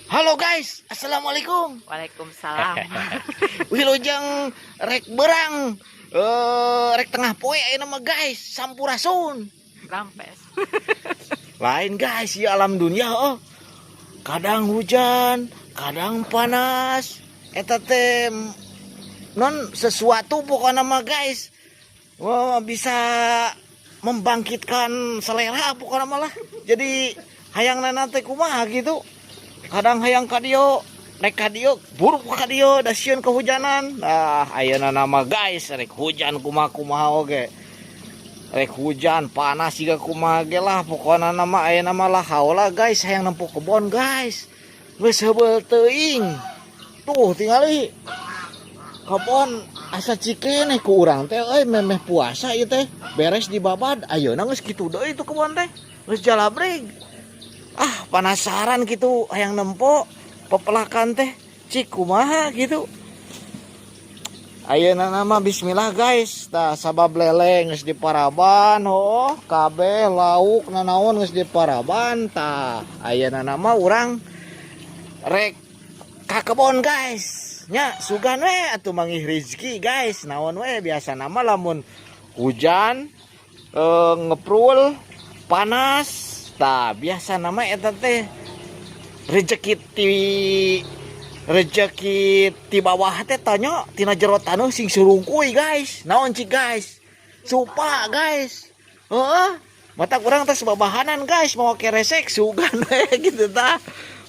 Halo guys, assalamualaikum. Waalaikumsalam. Wilujeng rek berang, rek tengah poe ayeuna mah guys, sampurasun. Rampes. Lain guys, ya alam dunia oh. Kadang hujan, kadang panas. Eta teh non sesuatu pokoknya mah guys. Wah, bisa membangkitkan selera pokoknya malah. Jadi hayang teh kumaha gitu. Kadang hayang ka dieu, rek ka dieu, buruk ka dieu, da sieun kehujanan. Nah, ayeuna nama guys, rek hujan kumaha-kumaha oge. Rek hujan panas siga kumaha ge lah pokona nama ayeuna mah lah haula guys, hayang nempo kebon guys. Geus heubeul teuing. Tuh tingali. Kebon asa cikeneh ku urang teh euy memeh puasa ieu teh. Beres dibabad ayeuna geus kitu deui tuh kebon teh. Geus jalabrig. Ah, penasaran gitu hayang nempo pepelakan teh cik kumaha gitu. Ayeuna nama bismillah guys. Tah sabab lele geus diparaban, oh kabeh lauk nanaon geus diparaban. Tah ayeuna nama urang rek ka kebon guys. Nya sugan we atuh manggih rezeki guys. Naon we biasa nama lamun hujan ngeprul panas. Tah biasa nama eta teh rezeki ti bawah teh tanya tina jero taneuh sing surungkuy guys. Naon cik guys? Supa guys. Heeh. Mata kurang teh sebabahanan guys mau keresek sugan we gitu tah.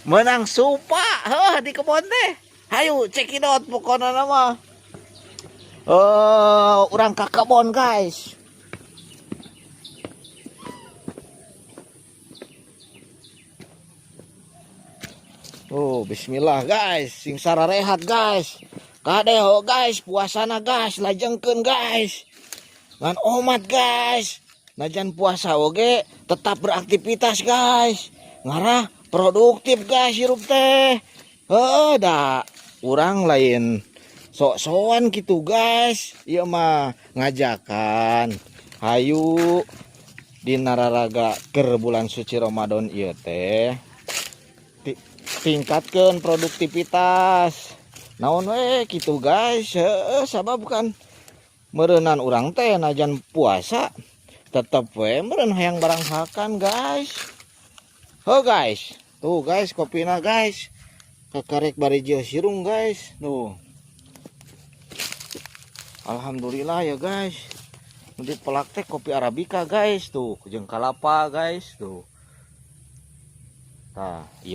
Menang supa heuh di kebon teh. Hayu cekidot pokona nama. Urang ka kebon guys. Oh, bismillah guys, sing sararehat guys. Kadeho guys, puasana guys, lajengkeun guys. Ngan omat guys. Najan puasa oge tetap beraktivitas guys. Ngarah produktif guys hirup teh. Heuh da urang lain sok-sokan gitu guys. Ieu mah ngajakan hayu dina raraga keur bulan suci Ramadan ieu teh. Tingkatkan produktivitas naon we gitu guys. Heeh, sabab kan meureunan urang teh najan puasa tetep we meureun hayang barang hakan guys. Heuh guys, tuh guys kopina guys. Kakarek bari jeung sirung guys. Tuh. Alhamdulillah ya guys. Nu dipelak teh kopi arabica guys tuh, jeung kalapa guys tuh. Tah, ieu